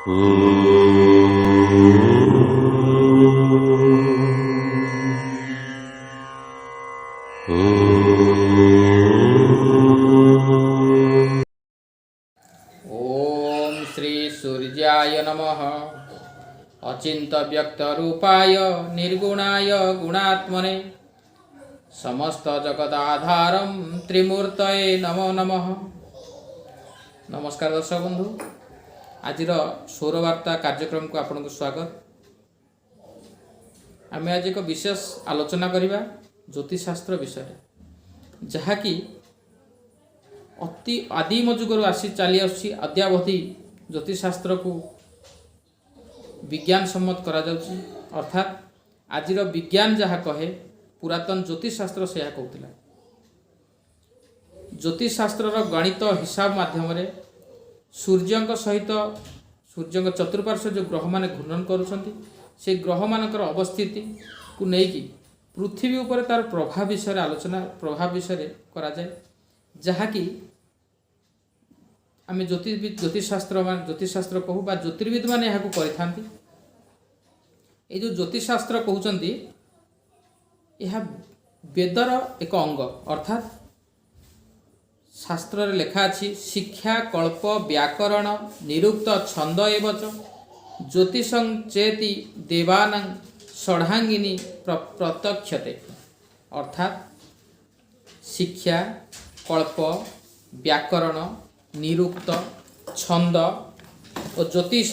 ଓମ୍ ଶ୍ରୀ ସୂର୍ଯ୍ୟାୟ ନମଃ। ଅଚିନ୍ତ ବ୍ୟକ୍ତ ରୂପାୟ ନିର୍ଗୁଣାୟ ଗୁଣାତ୍ମନେ ସମସ୍ତ ଜଗଦାଧାରಂ ତ୍ରିମୂର୍ତ୍ତୟେ ନମୋ ନମଃ। ନମସ୍କାର ଦର୍ଶକ ବନ୍ଧୁ, ଆଜିର ସୌରବାର୍ତ୍ତା କାର୍ଯ୍ୟକ୍ରମକୁ ଆପଣଙ୍କୁ ସ୍ୱାଗତ। ଆମେ ଆଜି ଏକ ବିଶେଷ ଆଲୋଚନା କରିବା ଜ୍ୟୋତିଷଶାସ୍ତ୍ର ବିଷୟରେ, ଯାହାକି ଅତି ଆଦିମ ଯୁଗରୁ ଆସି ଚାଲି ଆସୁଛି। ଅଦ୍ୟାବଧି ଜ୍ୟୋତିଷଶାସ୍ତ୍ରକୁ ବିଜ୍ଞାନ ସମ୍ମତ କରାଯାଉଛି। ଅର୍ଥାତ୍ ଆଜିର ବିଜ୍ଞାନ ଯାହା କହେ, ପୁରାତନ ଜ୍ୟୋତିଷଶାସ୍ତ୍ର ସେୟା କହୁଥିଲା। ଜ୍ୟୋତିଷଶାସ୍ତ୍ରର ଗଣିତ ହିସାବ ମାଧ୍ୟମରେ ସୂର୍ଯ୍ୟଙ୍କ ସହିତ ସୂର୍ଯ୍ୟଙ୍କ ଚତୁଃପାର୍ଶ୍ୱ ଯେଉଁ ଗ୍ରହମାନେ ଘୂର୍ଣ୍ଣନ କରୁଛନ୍ତି, ସେ ଗ୍ରହମାନଙ୍କର ଅବସ୍ଥିତିକୁ ନେଇକି ପୃଥିବୀ ଉପରେ ତାର ପ୍ରଭାବ ବିଷୟରେ ଆଲୋଚନା, ପ୍ରଭାବ ବିଷୟରେ କରାଯାଏ, ଯାହାକି ଆମେ ଜ୍ୟୋତିଷଶାସ୍ତ୍ର ମାନେ ଜ୍ୟୋତିଷଶାସ୍ତ୍ର କହୁ ବା ଜ୍ୟୋତିର୍ବିଦ ମାନେ ଏହାକୁ କରିଥାନ୍ତି। ଏଇ ଯେଉଁ ଜ୍ୟୋତିଷଶାସ୍ତ୍ର କହୁଛନ୍ତି, ଏହା ବେଦର ଏକ ଅଙ୍ଗ। ଅର୍ଥାତ୍ ଶାସ୍ତ୍ରରେ ଲେଖା ଅଛି, ଶିକ୍ଷା କଳ୍ପ ବ୍ୟାକରଣ ନିରୁକ୍ତ ଛନ୍ଦ ଏବଚ ଜ୍ୟୋତିଷଂ ଚେତି ଦେବାନାଂ ଷଡ଼ାଙ୍ଗିନୀ ପ୍ରତ୍ୟକ୍ଷତେ। ଅର୍ଥାତ୍ ଶିକ୍ଷା, କଳ୍ପ, ବ୍ୟାକରଣ, ନିରୁକ୍ତ, ଛନ୍ଦ ଓ ଜ୍ୟୋତିଷ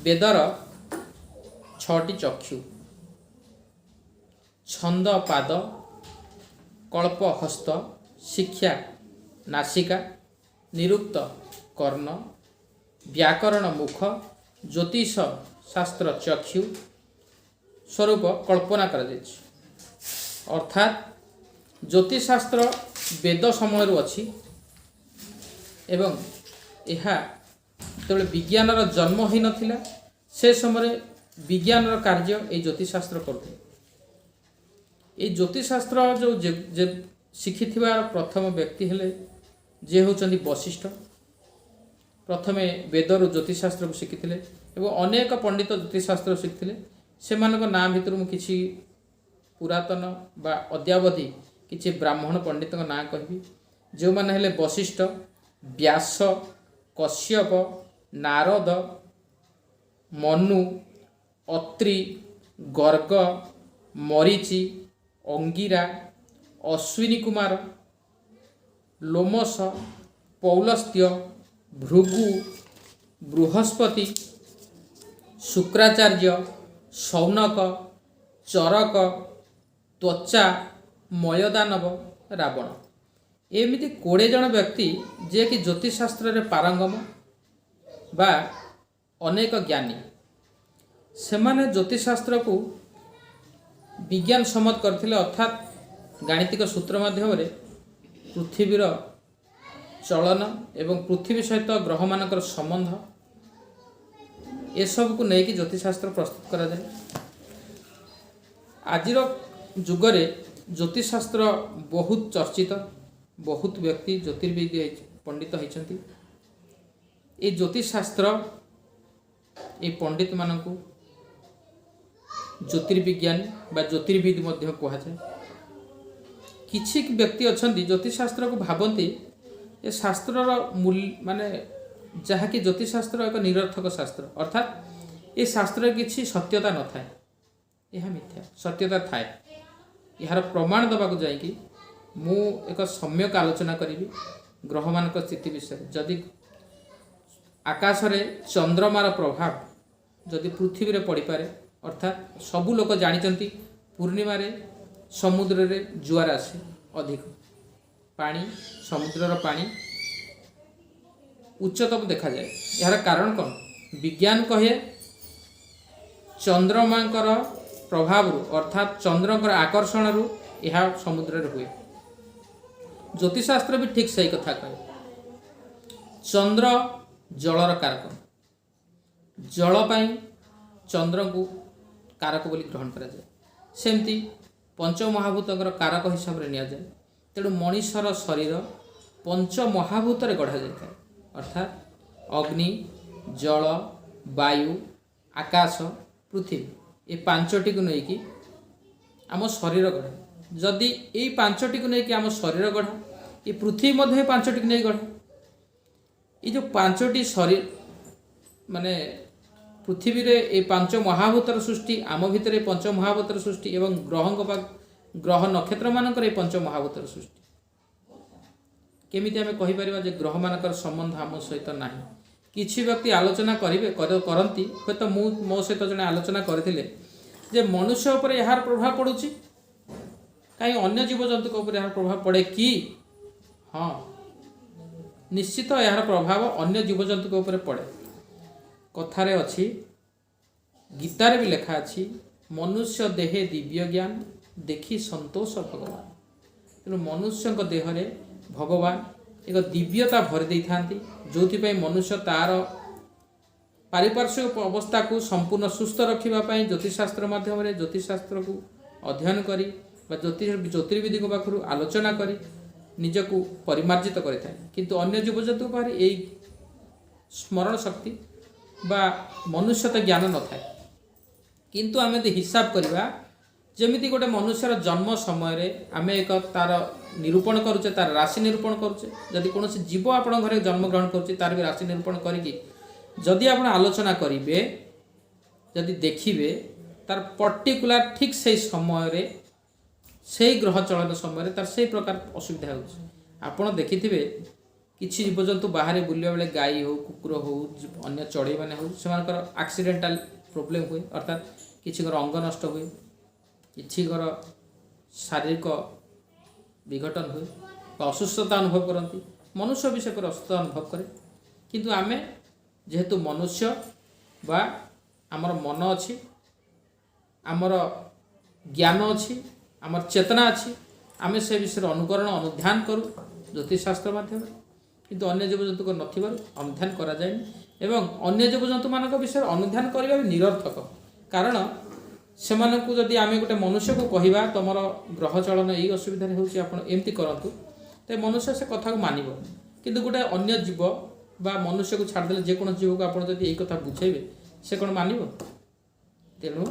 ବେଦର ଛଅଟି ଚକ୍ଷୁ। ଛନ୍ଦ ପାଦ, କଳ୍ପ ହସ୍ତ, ଶିକ୍ଷା ନାସିକା, ନିରୁକ୍ତ କର୍ଣ୍ଣ, ବ୍ୟାକରଣ ମୁଖ, ଜ୍ୟୋତିଷ ଶାସ୍ତ୍ର ଚକ୍ଷୁ ସ୍ୱରୂପ କଳ୍ପନା କରାଯାଇଛି। ଅର୍ଥାତ୍ ଜ୍ୟୋତିଷଶାସ୍ତ୍ର ବେଦ ସମୟରୁ ଅଛି ଏବଂ ଏହା ଯେତେବେଳେ ବିଜ୍ଞାନର ଜନ୍ମ ହୋଇନଥିଲା, ସେ ସମୟରେ ବିଜ୍ଞାନର କାର୍ଯ୍ୟ ଏଇ ଜ୍ୟୋତିଷଶାସ୍ତ୍ର କରୁଥିଲେ। ଏଇ ଜ୍ୟୋତିଷଶାସ୍ତ୍ର ଯେଉଁ ଯେ ଶିଖିଥିବାର ପ୍ରଥମ ବ୍ୟକ୍ତି ହେଲେ ଯିଏ ହେଉଛନ୍ତି ବଶିଷ୍ଠ। ପ୍ରଥମେ ବେଦରୁ ଜ୍ୟୋତିଷଶାସ୍ତ୍ରକୁ ଶିଖିଥିଲେ ଏବଂ ଅନେକ ପଣ୍ଡିତ ଜ୍ୟୋତିଷଶାସ୍ତ୍ର ଶିଖିଥିଲେ। ସେମାନଙ୍କ ନାଁ ଭିତରୁ ମୁଁ କିଛି ପୁରାତନ ବା ଅଦ୍ୟାବଧି କିଛି ବ୍ରାହ୍ମଣ ପଣ୍ଡିତଙ୍କ ନାଁ କହିବି, ଯେଉଁମାନେ ହେଲେ ବଶିଷ୍ଠ, ବ୍ୟାସ, କଶ୍ୟପ, ନାରଦ, ମନୁ, ଅତ୍ରି, ଗର୍ଗ, ମରିଚି, ଅଙ୍ଗିରା, ଅଶ୍ୱିନୀ କୁମାର, ଲୋମସ, ପୌଲସ୍ତ୍ୟ, ଭୃଗୁ, ବୃହସ୍ପତି, ଶୁକ୍ରାଚାର୍ଯ୍ୟ, ଶୌନକ, ଚରକ, ତ୍ୱଚା, ମୟଦାନବ, ରାବଣ। ଏମିତି 20 ଜଣ ବ୍ୟକ୍ତି ଯିଏକି ଜ୍ୟୋତିଷଶାସ୍ତ୍ରରେ ପାରଙ୍ଗମ ବା ଅନେକ ଜ୍ଞାନୀ। ସେମାନେ ଜ୍ୟୋତିଷଶାସ୍ତ୍ରକୁ ବିଜ୍ଞାନ ସମ୍ମତ କରିଥିଲେ। ଅର୍ଥାତ୍ ଗାଣିତିକ ସୂତ୍ର ମାଧ୍ୟମରେ ପୃଥିବୀର ଚଳନ ଏବଂ ପୃଥିବୀ ସହିତ ଗ୍ରହମାନଙ୍କର ସମ୍ବନ୍ଧ, ଏସବୁକୁ ନେଇକି ଜ୍ୟୋତିଷଶାସ୍ତ୍ର ପ୍ରସ୍ତୁତ କରାଯାଏ। ଆଜିର ଯୁଗରେ ଜ୍ୟୋତିଷଶାସ୍ତ୍ର ବହୁତ ଚର୍ଚ୍ଚିତ। ବହୁତ ବ୍ୟକ୍ତି ଜ୍ୟୋତିର୍ବିଦ ପଣ୍ଡିତ ହେଇଛନ୍ତି। ଏଇ ଜ୍ୟୋତିଷଶାସ୍ତ୍ର, ଏଇ ପଣ୍ଡିତମାନଙ୍କୁ ଜ୍ୟୋତିର୍ବିଜ୍ଞାନୀ ବା ଜ୍ୟୋତିର୍ବିଦ ମଧ୍ୟ କୁହାଯାଏ। କିଛି ବ୍ୟକ୍ତି ଅଛନ୍ତି, ଜ୍ୟୋତିଷଶାସ୍ତ୍ରକୁ ଭାବନ୍ତି ଏ ଶାସ୍ତ୍ରର ମୂଲ୍ୟ ମାନେ ଯାହାକି ଜ୍ୟୋତିଷଶାସ୍ତ୍ର ଏକ ନିରର୍ଥକ ଶାସ୍ତ୍ର, ଅର୍ଥାତ୍ ଏ ଶାସ୍ତ୍ରରେ କିଛି ସତ୍ୟତା ନଥାଏ। ଏହା ମିଥ୍ୟା, ସତ୍ୟତା ଥାଏ। ଏହାର ପ୍ରମାଣ ଦେବାକୁ ଯାଇକି ମୁଁ ଏକ ସମ୍ୟକ ଆଲୋଚନା କରିବି ଗ୍ରହମାନଙ୍କ ସ୍ଥିତି ବିଷୟରେ। ଯଦି ଆକାଶରେ ଚନ୍ଦ୍ରମାର ପ୍ରଭାବ ଯଦି ପୃଥିବୀରେ ପଡ଼ିପାରେ, ଅର୍ଥାତ୍ ସବୁ ଲୋକ ଜାଣିଛନ୍ତି ପୂର୍ଣ୍ଣିମାରେ ସମୁଦ୍ରରେ ଜୁଆର ଆସେ ଅଧିକ ପାଣି, ସମୁଦ୍ରର ପାଣି ଉଚ୍ଚତମ ଦେଖାଯାଏ। ଏହାର କାରଣ କ'ଣ? ବିଜ୍ଞାନ କହେ ଚନ୍ଦ୍ରମାଙ୍କର ପ୍ରଭାବରୁ, ଅର୍ଥାତ୍ ଚନ୍ଦ୍ରଙ୍କର ଆକର୍ଷଣରୁ ଏହା ସମୁଦ୍ରରେ ହୁଏ। ଜ୍ୟୋତିଷଶାସ୍ତ୍ର ବି ଠିକ୍ ସେଇ କଥା କହେ। ଚନ୍ଦ୍ର ଜଳର କାରକ। ଜଳ ପାଇଁ ଚନ୍ଦ୍ରଙ୍କୁ କାରକ ବୋଲି ଗ୍ରହଣ କରାଯାଏ। ସେମିତି ପଞ୍ଚମହାଭୂତଙ୍କର କାରକ ହିସାବରେ ନିଆଯାଏ। ତେଣୁ ମଣିଷର ଶରୀର ପଞ୍ଚମହାଭୂତରେ ଗଢ଼ାଯାଇଥାଏ, ଅର୍ଥାତ୍ ଅଗ୍ନି, ଜଳ, ବାୟୁ, ଆକାଶ, ପୃଥିବୀ, ଏ ପାଞ୍ଚଟିକୁ ନେଇକି ଆମ ଶରୀର ଗଢ଼ା। ଯଦି ଏଇ ପାଞ୍ଚଟିକୁ ନେଇକି ଆମ ଶରୀର ଗଢ଼ା, ଏ ପୃଥିବୀ ମଧ୍ୟ ଏ ପାଞ୍ଚଟିକୁ ନେଇ ଗଢ଼ା। ଏଇ ଯେଉଁ ପାଞ୍ଚଟି ଶରୀର, ମାନେ ପୃଥିବୀରେ ଏଇ ପାଞ୍ଚ ମହାଭୂତର ସୃଷ୍ଟି, ଆମ ଭିତରେ ପଞ୍ଚ ମହାଭୂତର ସୃଷ୍ଟି ଏବଂ ଗ୍ରହଙ୍କ ବା ଗ୍ରହ ନକ୍ଷତ୍ରମାନଙ୍କର ଏଇ ପଞ୍ଚ ମହାଭୂତର ସୃଷ୍ଟି, କେମିତି ଆମେ କହିପାରିବା ଯେ ଗ୍ରହମାନଙ୍କର ସମ୍ବନ୍ଧ ଆମ ସହିତ ନାହିଁ? କିଛି ବ୍ୟକ୍ତି ଆଲୋଚନା କରିବେ କରନ୍ତି, ହୁଏତ ମୁଁ ମୋ ସହିତ ଜଣେ ଆଲୋଚନା କରିଥିଲେ ଯେ ମନୁଷ୍ୟ ଉପରେ ଏହାର ପ୍ରଭାବ ପଡ଼ୁଛି, କାହିଁ ଅନ୍ୟ ଜୀବଜନ୍ତୁଙ୍କ ଉପରେ ଏହାର ପ୍ରଭାବ ପଡ଼େ କି? ହଁ, ନିଶ୍ଚିତ ଏହାର ପ୍ରଭାବ ଅନ୍ୟ ଜୀବଜନ୍ତୁଙ୍କ ଉପରେ ପଡ଼େ। କଥାରେ ଅଛି, ଗୀତାରେ ବି ଲେଖା ଅଛି, ମନୁଷ୍ୟ ଦେହେ ଦିବ୍ୟ ଜ୍ଞାନ ଦେଖି ସନ୍ତୋଷ ଭଗବାନ। ତେଣୁ ମନୁଷ୍ୟଙ୍କ ଦେହରେ ଭଗବାନ ଏକ ଦିବ୍ୟତା ଭରି ଦେଇଥାନ୍ତି, ଯେଉଁଥିପାଇଁ ମନୁଷ୍ୟ ତାର ପାରିପାର୍ଶ୍ୱିକ ଅବସ୍ଥାକୁ ସମ୍ପୂର୍ଣ୍ଣ ସୁସ୍ଥ ରଖିବା ପାଇଁ ଜ୍ୟୋତିଷଶାସ୍ତ୍ର ମାଧ୍ୟମରେ ଜ୍ୟୋତିଷଶାସ୍ତ୍ରକୁ ଅଧ୍ୟୟନ କରି ବା ଜ୍ୟୋତିର୍ବିଦଙ୍କ ପାଖରୁ ଆଲୋଚନା କରି ନିଜକୁ ପରିମାର୍ଜିତ କରିଥାଏ। କିନ୍ତୁ ଅନ୍ୟ ଜୀବଜନ୍ତୁଙ୍କ ପାଖରେ ଏଇ ସ୍ମରଣ ଶକ୍ତି ବା ମନୁଷ୍ୟତା ଜ୍ଞାନ ନଥାଏ। କିନ୍ତୁ ଆମେ ଯଦି ହିସାବ କରିବା, ଯେମିତି ଗୋଟେ ମନୁଷ୍ୟର ଜନ୍ମ ସମୟରେ ଆମେ ଏକ ତାର ନିରୂପଣ କରୁଛେ, ତାର ରାଶି ନିରୂପଣ କରୁଛେ, ଯଦି କୌଣସି ଜୀବ ଆପଣଙ୍କ ଘରେ ଜନ୍ମଗ୍ରହଣ କରୁଛି, ତାର ବି ରାଶି ନିରୂପଣ କରିକି ଯଦି ଆପଣ ଆଲୋଚନା କରିବେ, ଯଦି ଦେଖିବେ, ତାର ପର୍ଟିକୁଲାର ଠିକ୍ ସେଇ ସମୟରେ, ସେଇ ଗ୍ରହ ଚଳନ ସମୟରେ ତାର ସେଇ ପ୍ରକାର ଅସୁବିଧା ହେଉଛି। ଆପଣ ଦେଖିଥିବେ, କିଛି ଜୀବଜନ୍ତୁ ବାହାରେ ବୁଲିବା ବେଳେ, ଗାଈ ହେଉ, କୁକୁର ହେଉ, ଅନ୍ୟ ଚଢ଼େଇମାନେ ହେଉ, ସେମାନଙ୍କର ଆକ୍ସିଡେଣ୍ଟାଲ ପ୍ରୋବ୍ଲେମ୍ ହୁଏ। ଅର୍ଥାତ୍ କିଛିଙ୍କର ଅଙ୍ଗ ନଷ୍ଟ ହୁଏ, କିଛିଙ୍କର ଶାରୀରିକ ବିଘଟନ ହୁଏ ବା ଅସୁସ୍ଥତା ଅନୁଭବ କରନ୍ତି। ମନୁଷ୍ୟ ବି ସେପରି ଅସୁସ୍ଥତା ଅନୁଭବ କରେ। କିନ୍ତୁ ଆମେ ଯେହେତୁ ମନୁଷ୍ୟ ବା ଆମର ମନ ଅଛି, ଆମର ଜ୍ଞାନ ଅଛି, ଆମର ଚେତନା ଅଛି, ଆମେ ସେ ବିଷୟରେ ଅନୁକରଣ ଅନୁଧ୍ୟାନ କରୁ ଜ୍ୟୋତିଷଶାସ୍ତ୍ର ମାଧ୍ୟମରେ। କିନ୍ତୁ ଅନ୍ୟ ଜୀବଜନ୍ତୁଙ୍କ ନଥିବାରୁ ଅନୁଧ୍ୟାନ କରାଯାଏନି ଏବଂ ଅନ୍ୟ ଜୀବଜନ୍ତୁମାନଙ୍କ ବିଷୟରେ ଅନୁଧ୍ୟାନ କରିବା ବି ନିରର୍ଥକ। କାରଣ ସେମାନଙ୍କୁ ଯଦି ଆମେ ଗୋଟେ ମନୁଷ୍ୟକୁ କହିବା, ତୁମର ଗ୍ରହ ଚଳନ ଏଇ ଅସୁବିଧାରେ ହେଉଛି, ଆପଣ ଏମିତି କରନ୍ତୁ, ତ ମନୁଷ୍ୟ ସେ କଥାକୁ ମାନିବ। କିନ୍ତୁ ଗୋଟେ ଅନ୍ୟ ଜୀବ ବା ମନୁଷ୍ୟକୁ ଛାଡ଼ିଦେଲେ ଯେକୌଣସି ଜୀବକୁ ଆପଣ ଯଦି ଏଇ କଥା ବୁଝେଇବେ, ସେ କ'ଣ ମାନିବ? ତେଣୁ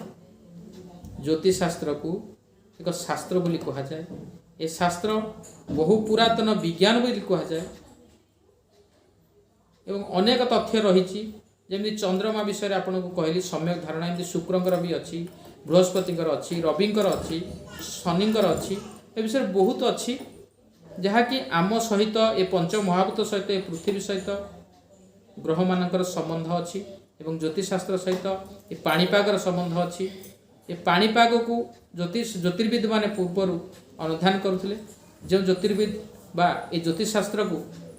ଜ୍ୟୋତିଷଶାସ୍ତ୍ରକୁ ଏକ ଶାସ୍ତ୍ର ବୋଲି କୁହାଯାଏ। ଏ ଶାସ୍ତ୍ର ବହୁ ପୁରାତନ ବିଜ୍ଞାନ ବୋଲି କୁହାଯାଏ ଏବଂ ଅନେକ ତଥ୍ୟ ରହିଛି। ଯେମିତି ଚନ୍ଦ୍ରମା ବିଷୟରେ ଆପଣଙ୍କୁ କହିଲି ସମ୍ୟକ ଧାରଣା, ଏମିତି ଶୁକ୍ରଙ୍କର ବି ଅଛି, ବୃହସ୍ପତିଙ୍କର ଅଛି, ରବିଙ୍କର ଅଛି, ଶନିଙ୍କର ଅଛି। ଏ ବିଷୟରେ ବହୁତ ଅଛି, ଯାହାକି ଆମ ସହିତ, ଏ ପଞ୍ଚ ମହାଭୂତ ସହିତ, ଏ ପୃଥିବୀ ସହିତ ଗ୍ରହମାନଙ୍କର ସମ୍ବନ୍ଧ ଅଛି ଏବଂ ଜ୍ୟୋତିଷଶାସ୍ତ୍ର ସହିତ ଏ ପାଣିପାଗର ସମ୍ବନ୍ଧ ଅଛି। ଏ ପାଣିପାଗକୁ ଜ୍ୟୋତିର୍ବିଦ ମାନେ ପୂର୍ବରୁ ଅନୁଧ୍ୟାନ କରୁଥିଲେ। ଯେଉଁ ଜ୍ୟୋତିର୍ବିଦ ବା ଏ ଜ୍ୟୋତିଷଶାସ୍ତ୍ରକୁ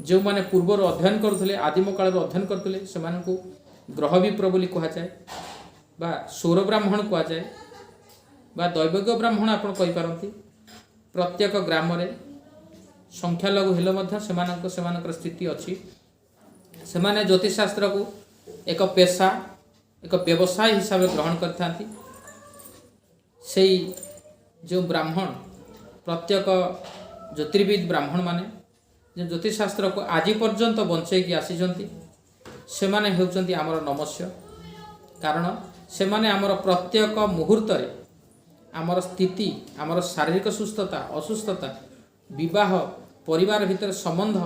ଯେଉଁମାନେ ପୂର୍ବରୁ ଅଧ୍ୟୟନ କରୁଥିଲେ, ଆଦିମ କାଳରୁ ଅଧ୍ୟୟନ କରୁଥିଲେ, ସେମାନଙ୍କୁ ଗ୍ରହ ବିପ୍ର ବୋଲି କୁହାଯାଏ ବା ସୌର ବ୍ରାହ୍ମଣ କୁହାଯାଏ ବା ଦୈବଜ୍ଞ ବ୍ରାହ୍ମଣ ଆପଣ କହିପାରନ୍ତି। ପ୍ରତ୍ୟେକ ଗ୍ରାମରେ ସଂଖ୍ୟାଲଘୁ ହେଲେ ମଧ୍ୟ ସେମାନଙ୍କର ସ୍ଥିତି ଅଛି। ସେମାନେ ଜ୍ୟୋତିଷଶାସ୍ତ୍ରକୁ ଏକ ପେସା, ଏକ ବ୍ୟବସାୟ ହିସାବରେ ଗ୍ରହଣ କରିଥାନ୍ତି। ସେଇ ଯେଉଁ ବ୍ରାହ୍ମଣ, ପ୍ରତ୍ୟେକ ଜ୍ୟୋତିର୍ବିଦ ବ୍ରାହ୍ମଣମାନେ ଯେଉଁ ଜ୍ୟୋତିଷଶାସ୍ତ୍ରକୁ ଆଜି ପର୍ଯ୍ୟନ୍ତ ବଞ୍ଚେଇକି ଆସିଛନ୍ତି, ସେମାନେ ହେଉଛନ୍ତି ଆମର ନମସ୍ୟ। କାରଣ ସେମାନେ ଆମର ପ୍ରତ୍ୟେକ ମୁହୂର୍ତ୍ତରେ ଆମର ସ୍ଥିତି, ଆମର ଶାରୀରିକ ସୁସ୍ଥତା, ଅସୁସ୍ଥତା, ବିବାହ, ପରିବାର ଭିତରେ ସମ୍ବନ୍ଧ,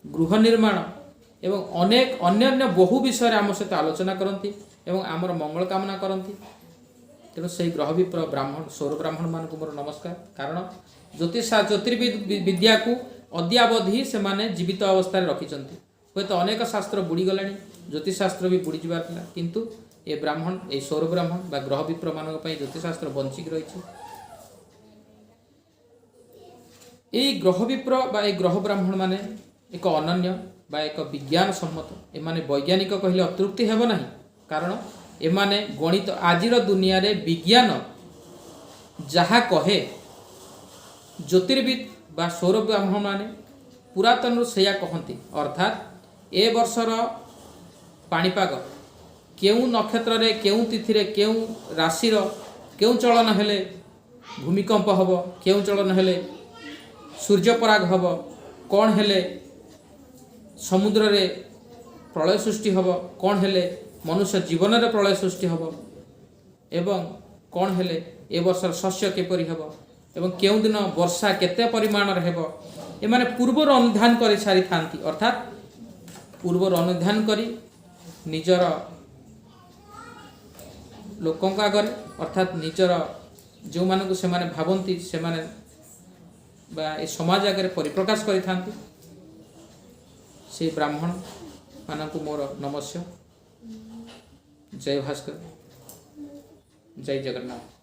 ଗୃହ ନିର୍ମାଣ ଏବଂ ଅନେକ ଅନ୍ୟାନ୍ୟ ବହୁ ବିଷୟରେ ଆମ ସହିତ ଆଲୋଚନା କରନ୍ତି ଏବଂ ଆମର ମଙ୍ଗଳ କାମନା କରନ୍ତି। ତେଣୁ ସେଇ ଗ୍ରହ ବିପ୍ର ବ୍ରାହ୍ମଣ, ସୌର ବ୍ରାହ୍ମଣମାନଙ୍କୁ ମୋର ନମସ୍କାର। କାରଣ ଜ୍ୟୋତିର୍ବିଦ ବିଦ୍ୟାକୁ ଅଦ୍ୟାବଧି ସେମାନେ ଜୀବିତ ଅବସ୍ଥାରେ ରଖିଛନ୍ତି। ହୁଏତ ଅନେକ ଶାସ୍ତ୍ର ବୁଡ଼ିଗଲାଣି, ଜ୍ୟୋତିଷଶାସ୍ତ୍ର ବି ବୁଡ଼ିଯିବାର ଥିଲା, କିନ୍ତୁ ଏ ବ୍ରାହ୍ମଣ, ଏଇ ସୌର ବ୍ରାହ୍ମଣ ବା ଗ୍ରହ ବିପ୍ରମାନଙ୍କ ପାଇଁ ଜ୍ୟୋତିଷଶାସ୍ତ୍ର ବଞ୍ଚିକି ରହିଛି। ଏଇ ଗ୍ରହ ବିପ୍ର ବା ଏଇ ଗ୍ରହ ବ୍ରାହ୍ମଣମାନେ ଏକ ଅନନ୍ୟ ବା ଏକ ବିଜ୍ଞାନ ସମ୍ମତ। ଏମାନେ ବୈଜ୍ଞାନିକ କହିଲେ ଅତ୍ୟୁକ୍ତି ହେବ ନାହିଁ। କାରଣ ଏମାନେ ଗଣିତ, ଆଜିର ଦୁନିଆରେ ବିଜ୍ଞାନ ଯାହା କହେ, ଜ୍ୟୋତିର୍ବିଦ ବା ସୌର ବ୍ରାହ୍ମଣମାନେ ପୁରାତନରୁ ସେଇଆ କହନ୍ତି। ଅର୍ଥାତ୍ ଏ ବର୍ଷର ପାଣିପାଗ କେଉଁ ନକ୍ଷତ୍ରରେ, କେଉଁ ତିଥିରେ, କେଉଁ ରାଶିର କେଉଁ ଚଳନ ହେଲେ ଭୂମିକମ୍ପ ହେବ, କେଉଁ ଚଳନ ହେଲେ ସୂର୍ଯ୍ୟପରାଗ ହେବ, କ'ଣ ହେଲେ ସମୁଦ୍ରରେ ପ୍ରଳୟ ସୃଷ୍ଟି ହେବ, କ'ଣ ହେଲେ ମନୁଷ୍ୟ ଜୀବନରେ ପ୍ରଳୟ ସୃଷ୍ଟି ହେବ ଏବଂ କ'ଣ ହେଲେ ଏ ବର୍ଷର ଶସ୍ୟ କିପରି ହେବ ଏବଂ କେଉଁ ଦିନ ବର୍ଷା କେତେ ପରିମାଣରେ ହେବ, ଏମାନେ ପୂର୍ବରୁ ଅନୁଧ୍ୟାନ କରି ସାରିଥାନ୍ତି। ଅର୍ଥାତ୍ ପୂର୍ବରୁ ଅନୁଧ୍ୟାନ କରି ନିଜର ଲୋକଙ୍କ ଆଗରେ, ଅର୍ଥାତ୍ ନିଜର ଯେଉଁମାନଙ୍କୁ ସେମାନେ ଭାବନ୍ତି ସେମାନେ ବା ଏ ସମାଜ ଆଗରେ ପରିପ୍ରକାଶ କରିଥାନ୍ତି। ସେଇ ବ୍ରାହ୍ମଣ ମାନଙ୍କୁ ମୋର ନମସ୍ୟ। ଜୟ ଭାସ୍କର, ଜୟ ଜଗନ୍ନାଥ।